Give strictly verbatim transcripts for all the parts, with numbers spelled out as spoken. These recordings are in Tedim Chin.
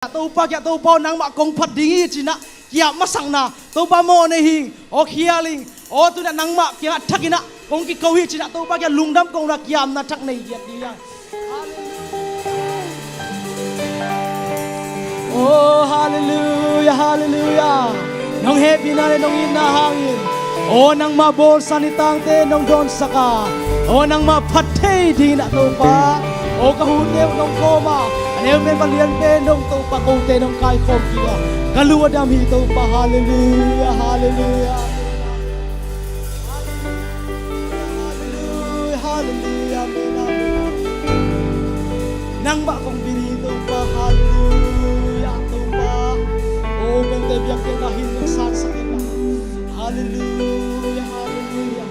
Topa kiang, Topa aw, nangmah kong phat ding hi ci-in ah kiam masakna, Topa mawh nei hi. Aw khial ing. Aw tu-in ah nangmah kiangah thakin ah kong kiko hi ci-in ah Topa kiang lungdam kong na kiamna thak nei giat ding hi hang. Oh, halleluia, halleluia. Nong hehpihna le nong itna hangin, aw nangmah bawlsa nitangte nong dawnsak a, aw nangmah phat thei dingin ah Topa, aw ka hute uh nong kawm a, a neu pen, a lian pen dong Topa kote nong kaikhawm kik a, ka lung a dam hi Topa. Halleluia, halleluia. Halleluia, halleluia, amen, amen, amen. Nangmah kong bil hi Topa, halleluia, Topa. Oh, kongte biakpiakna hin nong sansak in. Halleluia, halleluia.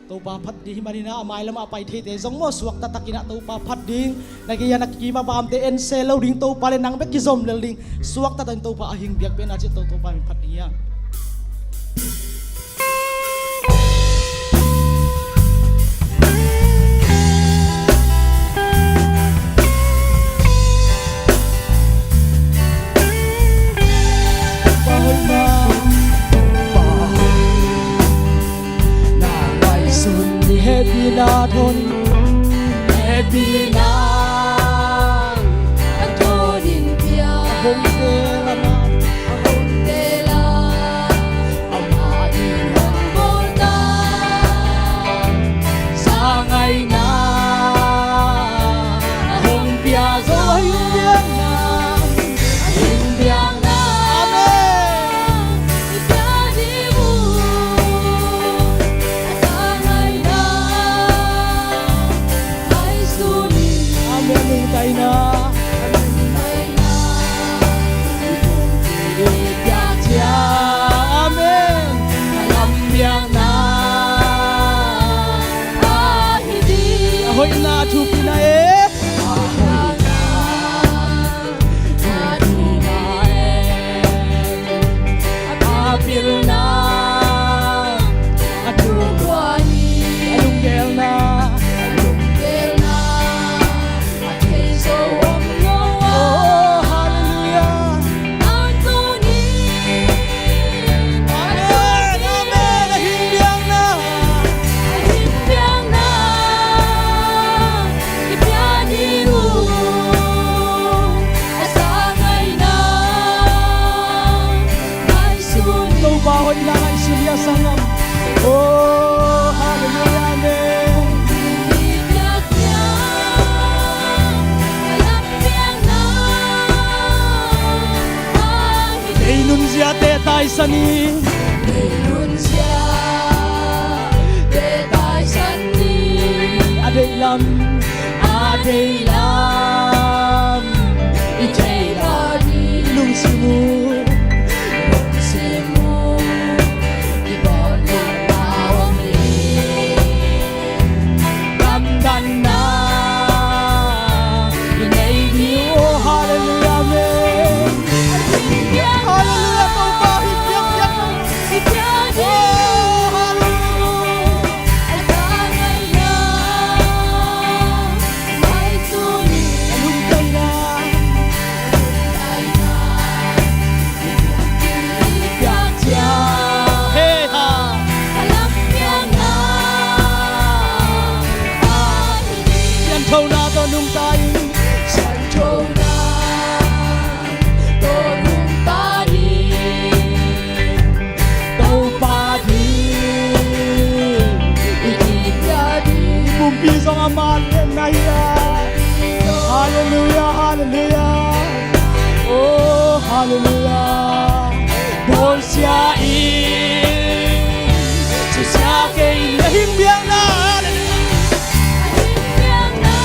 Topa phat ding hi manin ah, a mailam ah pai theite zong maw, suakta takin ah Topa phat ding. Na kei a na kima bamte en se lo ding, Topa le nang bek kizom lel ding. Suakta takin Topa a hing biakpiakna cih tawh Topa min phat ding hi hang. Nang ngaihsun ni hehpihna thawn, hehpihna a thawn in pia. A hong teel a, a hong teel a, amah in hong bawl ta. Sa ngaihna a hong pia zo, a hing biakna, a hing biakna. Amen. Amen. Nungtaina. Amen. A hoihna thupina e. A pilna, a thu, a lunggelna, a lunggelna, a thei zo om lo a. Oh, halleluia. A tuni, amen, amen. A hing biakna, a hing biakna i pia ding uh, a sa ngaihna ngaihsun. Topa hoihna ngaihsun hi a sanggam. Oh, halleluia, amen. Ei nunziate taisan ni. Ei nunziate taisan ni. A deihlam, a deihlam i thei ta ni. Lungsim uh, lungsim uh i bawl ta ni. Gamtatna i nei ding uh. Oh, halleluia, amen. Halleluia, Topa, hing biakpiakna i pia ding. Oh, halleluia. A lungtaina. Sianthona tawh nungta in. Sianthona tawh nungta in. Topa ding i kipia ding. I pumpi zong amah lianna hi a. Halleluia, halleluia. Oh, halleluia. Bawlsia in, susia kei in, a hing biakna. Halleluia. A hing biakna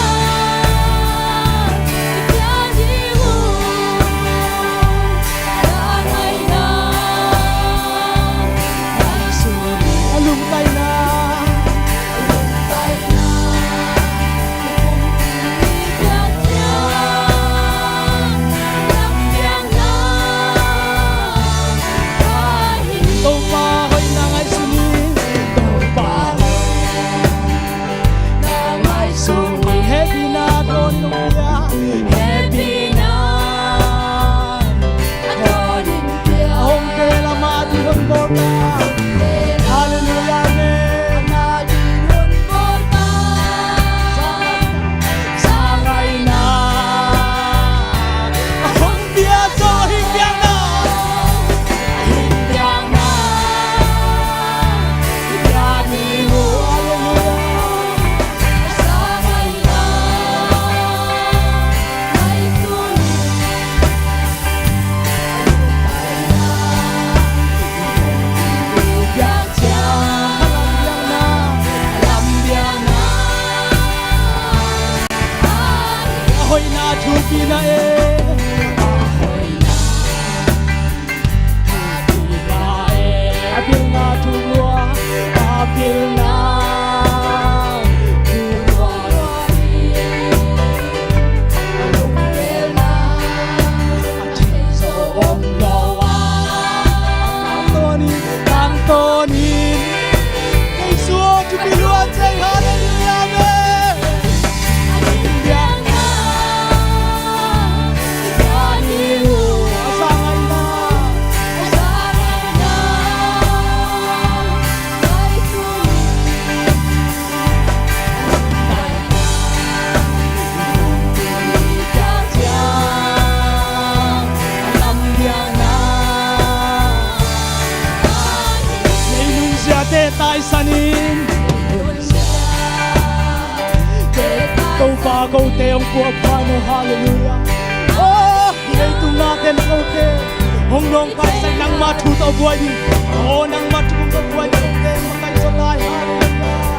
i pia ding uh. A lungtaina. Hehpihna a hong tel a, ama ading hong bawl ta. Halleluiah, amen. Ama ading hong bawl ta. Sang ngaihna a hong pia zo, hing biakna, hing biakna. Halleluiah. A hoihna thupina e. A pilna thu lua, a pilna thu lua. A lungkimna a thei zo om lo a. Tangtawn in, tangtawn in. Jesu aw, thupi lua cei, halleluiah, amen. Ei nunziate taisan in. Topa kote hong puak pha in aw, halleluiah. Oh, leitung nate na kote hong nawngkaisak, nangma thu tawh buai ding. Oh, nangma thu tawh buai ding kote makaih zaw lai, halleluiah.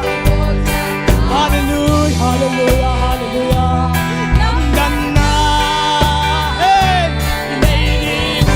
Halleluiah, halleluiah, halleluiah. Lamdanna, hey, nei ding.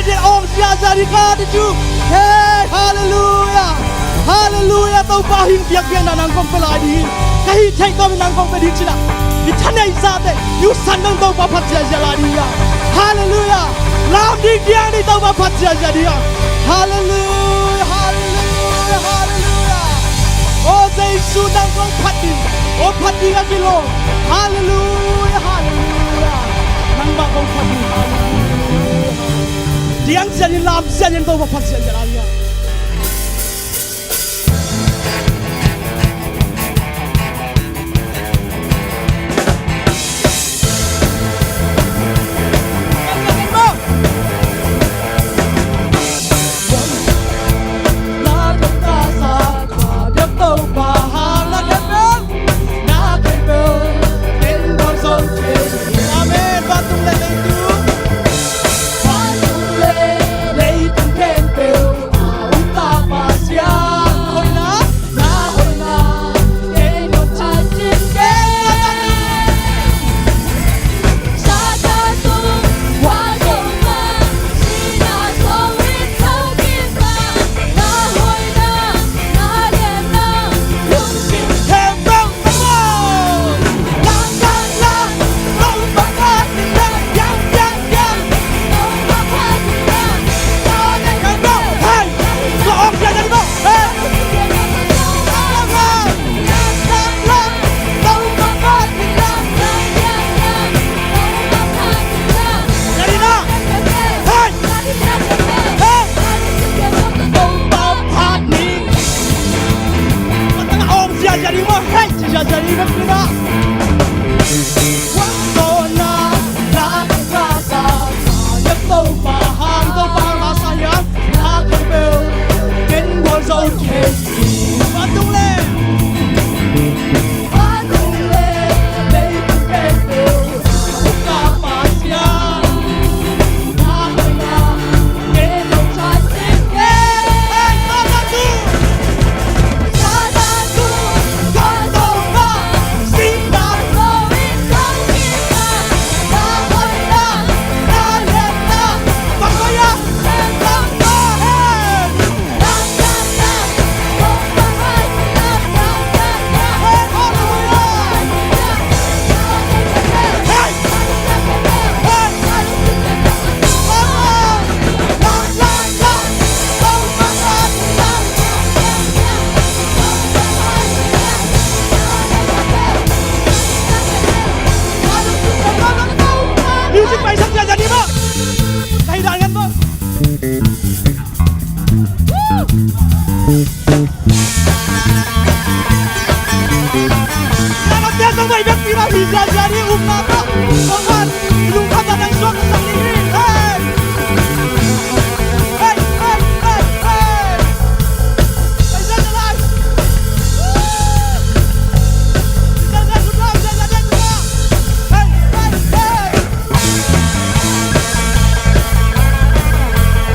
Tua om ziahziah ding ka, tua cu. Hei, halleluiah. Halleluiah. Topa hing biakpiakna nang kong pia lai ding hi. Ka hih theih tawm in nang kong pia ding ci-in ah, i thaneih zahte i utsan dong Topa phat ziahziah lai ding hi. Halleluiah. Lam ding, diang ding, Topa phat ziahziah ding hi. Halleluiah. Halleluiah. Halleluiah. Aw Jesu, nang kong phat ding, aw phat ding a kilawm. Halleluiah. Halleluiah. Nangmah kong phat ding. Halleluiah. Diang ziahziah in, lam ziahziah in, Topa phat ziahziah lai ding hi. Amen. Vantung le leitung. Vantung le leitung khempeuh a hong tapa Pasian, hoihna, na hoihna, kei nong chan cin kei. Satan tung, wa zo ma, sina zo in, zo in ma, na hoihna, na lianna, lungsim khempeuh. Music paisak ciacia ni maw. Thei dan ngen maw.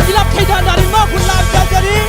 I lap thei dan dan in maw, hun lam ciacia ding.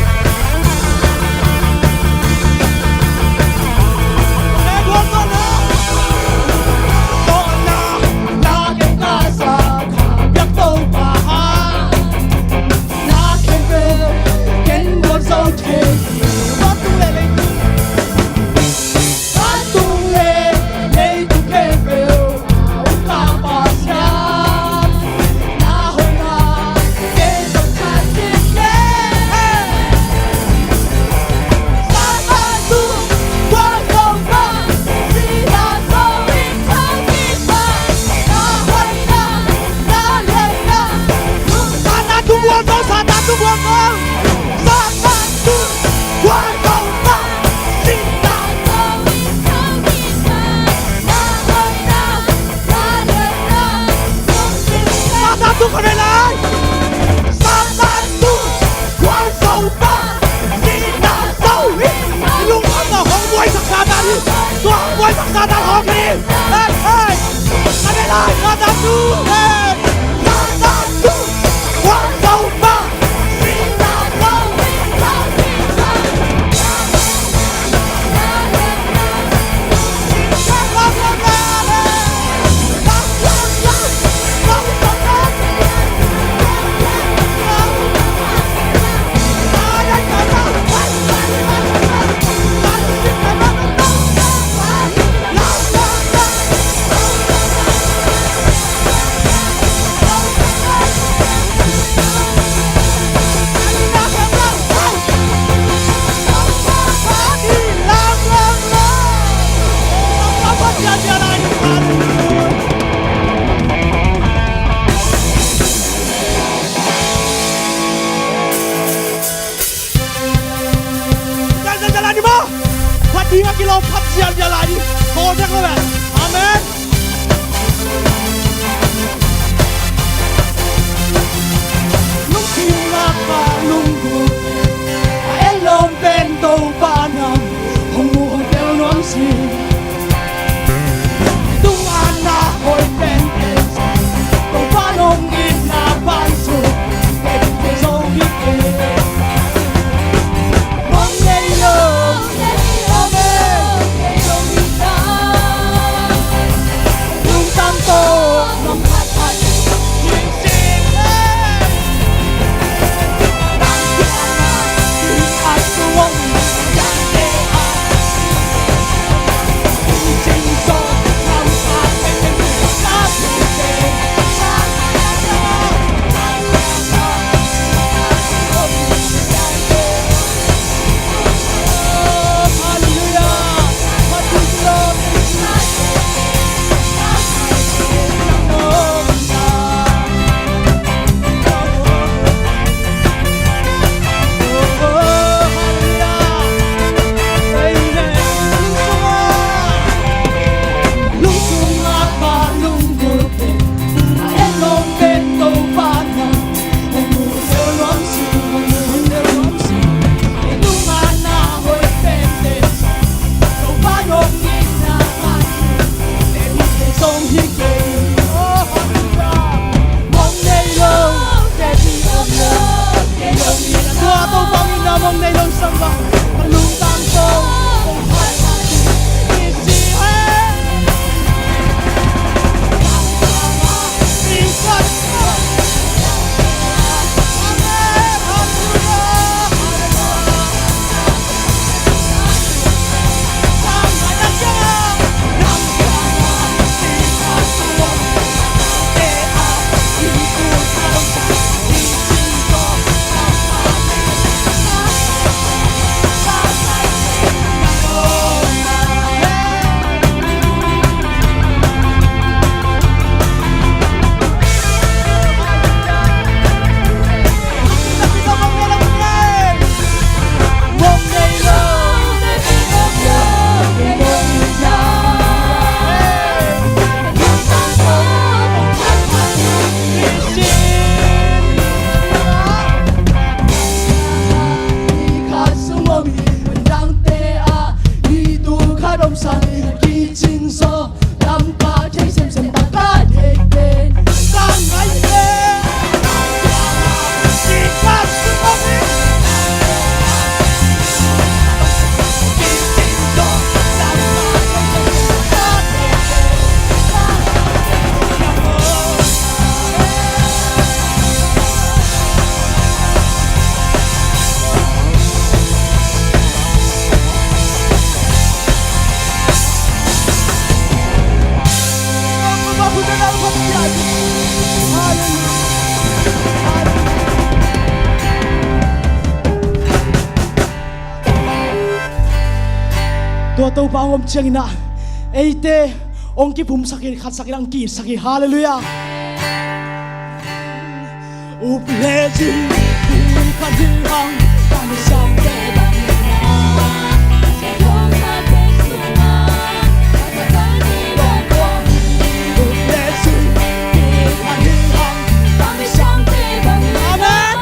Topa hong om ciangin ah eite hong kipumsak hi, khatsak hi, hong ki-itsak hi. Halleluiah. Up le zui, khat ding hang, kan siangte bang na. Up le zui, khat ding hang, kan siangte bang na. Amen.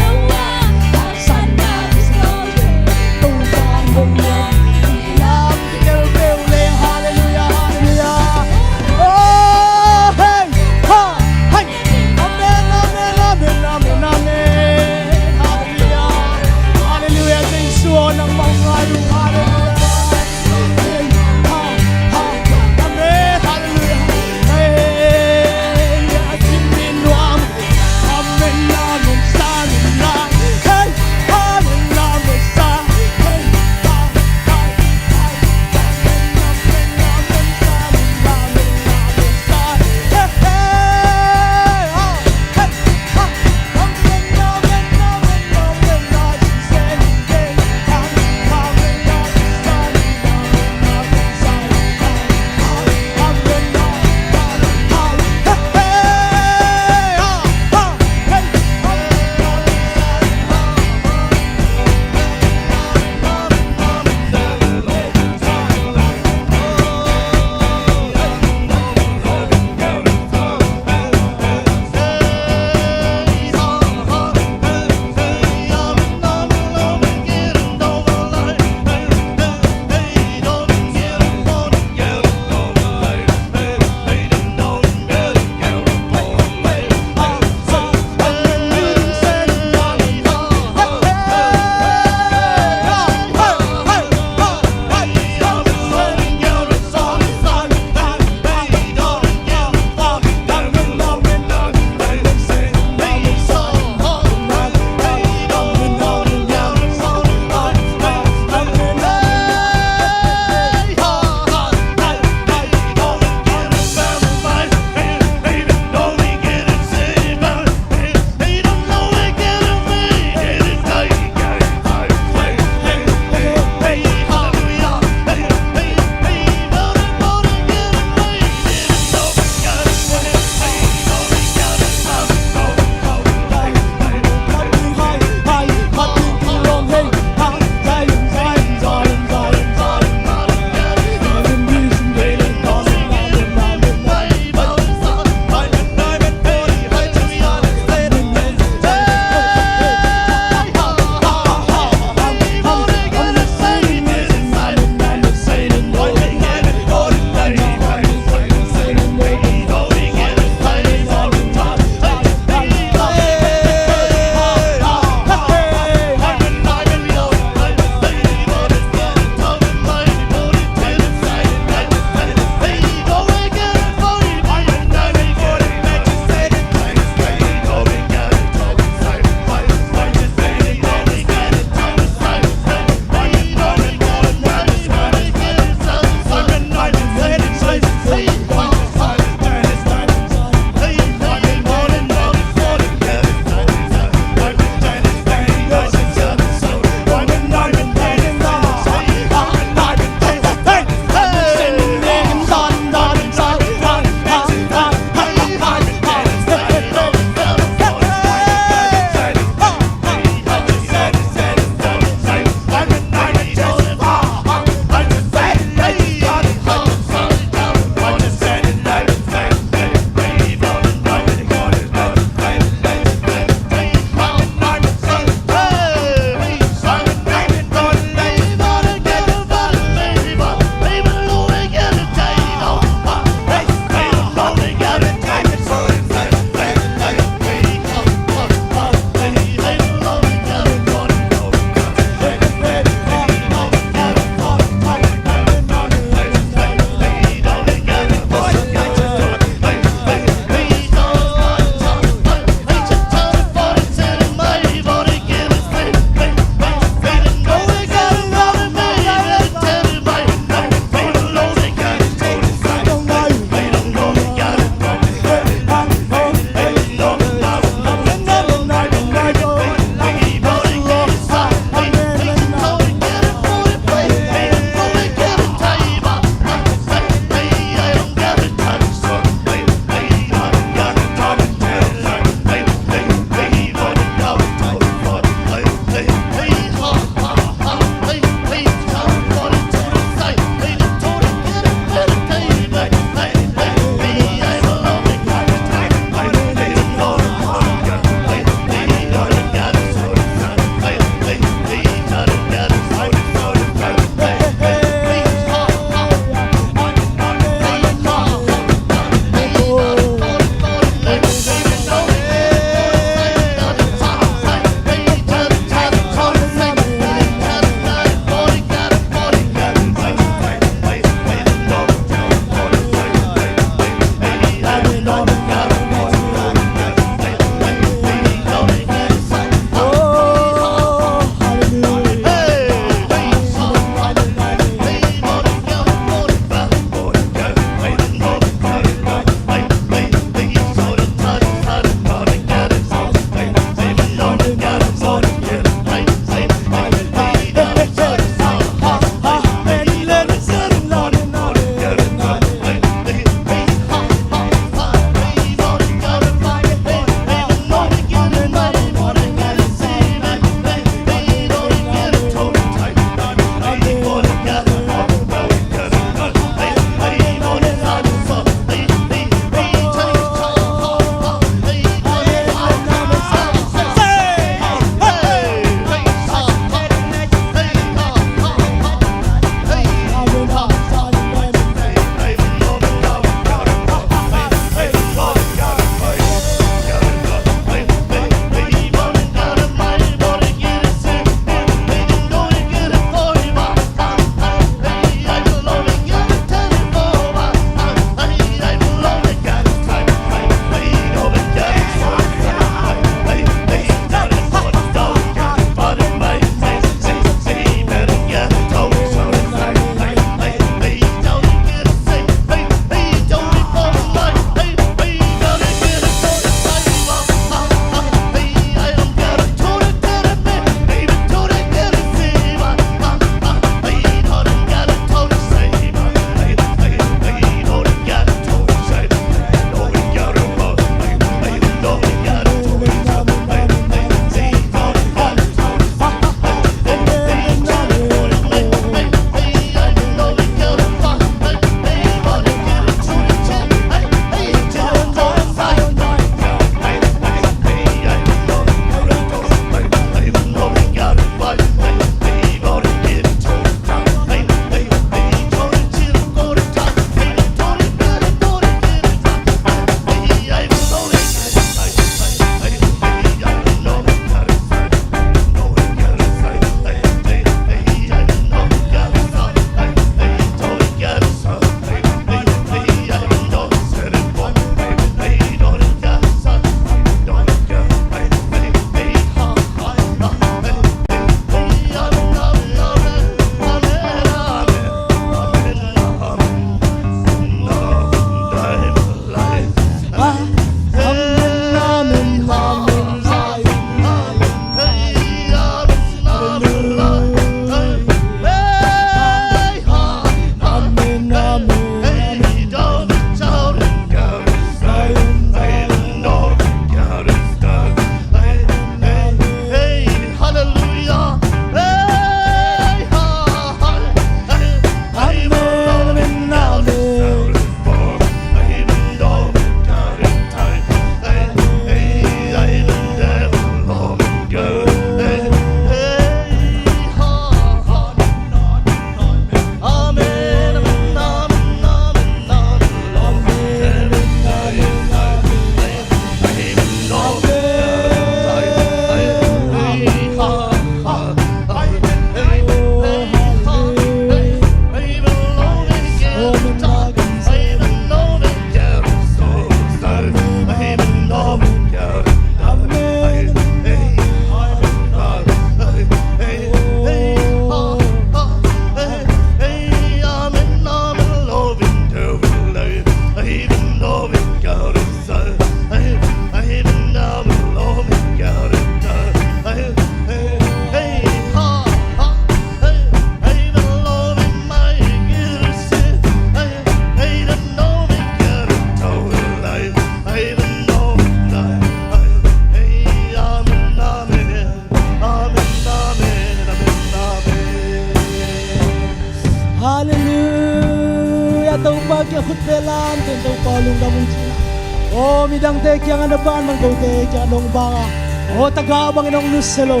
Aw midangte kiangah na bangbang kote kiangah nong banga, aw tagah bangin hong nusia lo.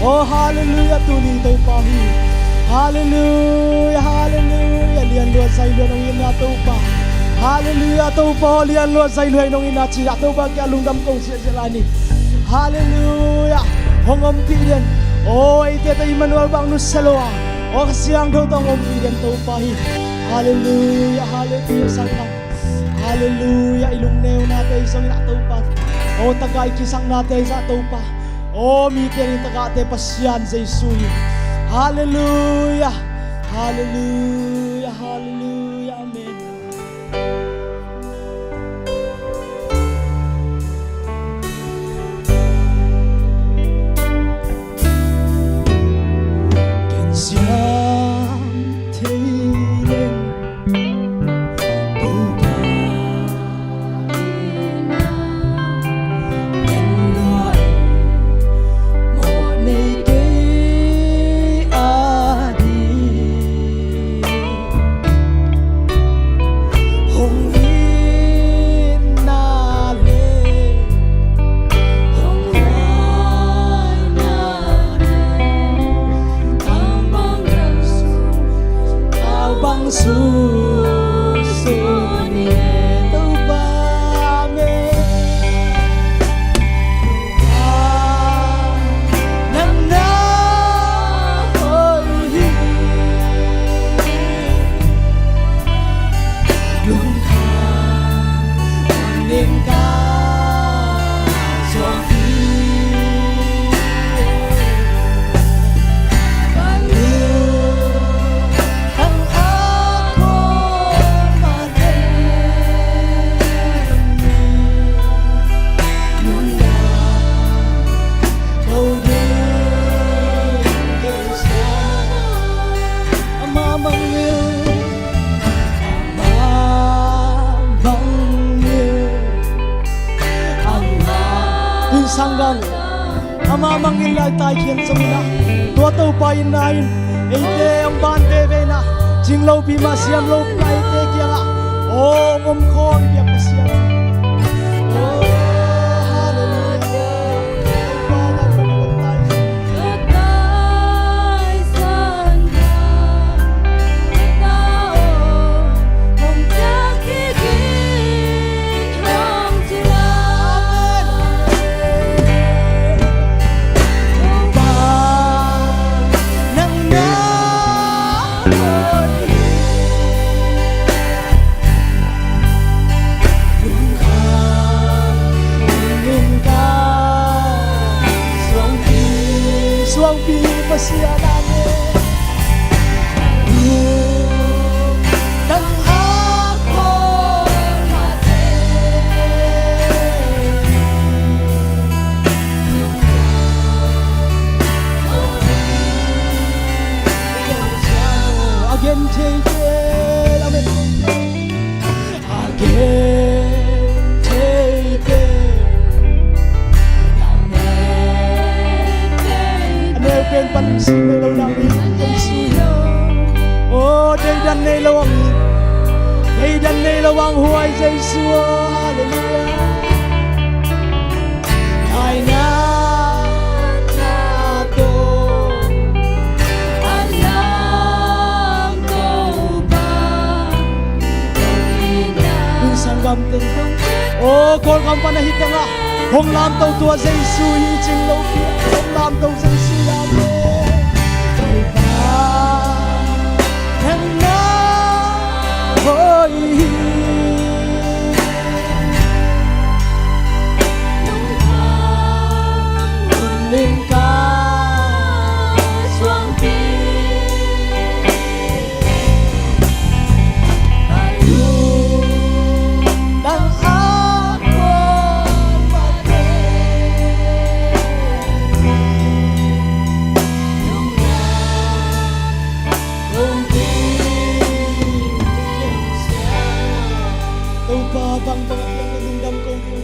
Aw halleluiah, tuni Topa hi. Halleluiah, halleluiah. Lianlua zailuain hong itna Topa. Halleluiah, Topa aw lianlua zailuain hong itna ci-in ah Topa kiangah lungdam ko ziahziah lai ni. Halleluiah. Hong ompih den. Aw eite tawh Immanuel bang nusia lo a, aw Kha Siangtho tawh hong ompih den Topa hi. Halleluiah, halleluiah. Sanggam, halleluiah. I lungneunate zongin ah Topa, aw tagah i kisaknate zah Topa, aw mite in tagahte Pasian Jesu hi. Halleluiah, halleluiah, halleluiah. Amen. Gensiam thei leng Topa in ah, en lua in mawh nei kei a ding. Hong itna le hong laina le, a bang sunsun, a bang sunsun hi e Topa. Amen. Nang na hoih hi. Lungkham, lungkham, lungkham. Tun sanggam, amah mangngilh lai taikhian zongin ah, tua Topa itna in eite hong ban veve in ah, cing lopi mah siam lopi mah eite kiangah aw hong om khawm i biak Pasian. Aw halleluiah. Suangpi Pasian, amen. A gen theite lamen, a gen theite. A neu pen pan sim nei lo nang mi kong sui. Aw deidan nei lo ang hi. Deidan nei lo ang huai Jesu aw. Halleluiah. Ai na na to. Ai na to ba. Hong sanggam teng. Aw Kawlgam pan ahih teng ah hong lamto tua Jesu hi cing lopi ah hong lamto Jesu hi. Amen. Topa nang na hoih hi. Lungkham hun ning ka suangpi. Topa bangbang a piang na lungdam ko ding.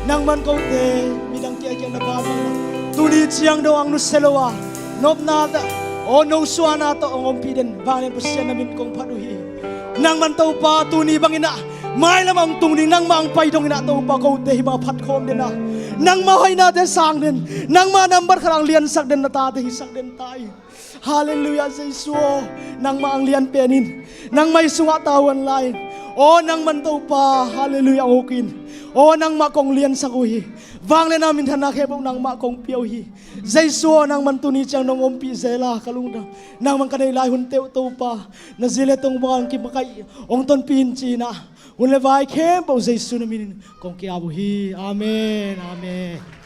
Nangman kote midang kiakia na bangbang na tuni ciang dong ang nusia lo a nopna tawh aw nosuahna tawh hong ompih den vanglian Pasian na min kong phat uh hi. Nangman Topa tuni bangin ah Mailam ah hong tung ding, nangmah hong pai dongin ah Topa, kote hih bang phatkhawm den a, nangmah hoihnate sang den, nangmah nambat khat ah hong liansak den, na tate hisak den ta hi. Halleluiah, Jesu aw, nangmah hong lian pen in, nangmah i sungah tavuan la in. Aw nangman Topa, halleluiah, hong uk in. Aw nangmah kong liansak uh hi. Vanglian a minthanna khempeuh nangmah kong pia uh hi. Jesu aw, nangman tuni ciang nong ompih zel a ka lungdam. Nangman ka neih lai hunte uh Topa, na zi le tong bangin kimakaih hong tonpih in ci-in ah, hun le vai khempeuh Jesu na minin kong ki-ap uh hi. Amen, amen.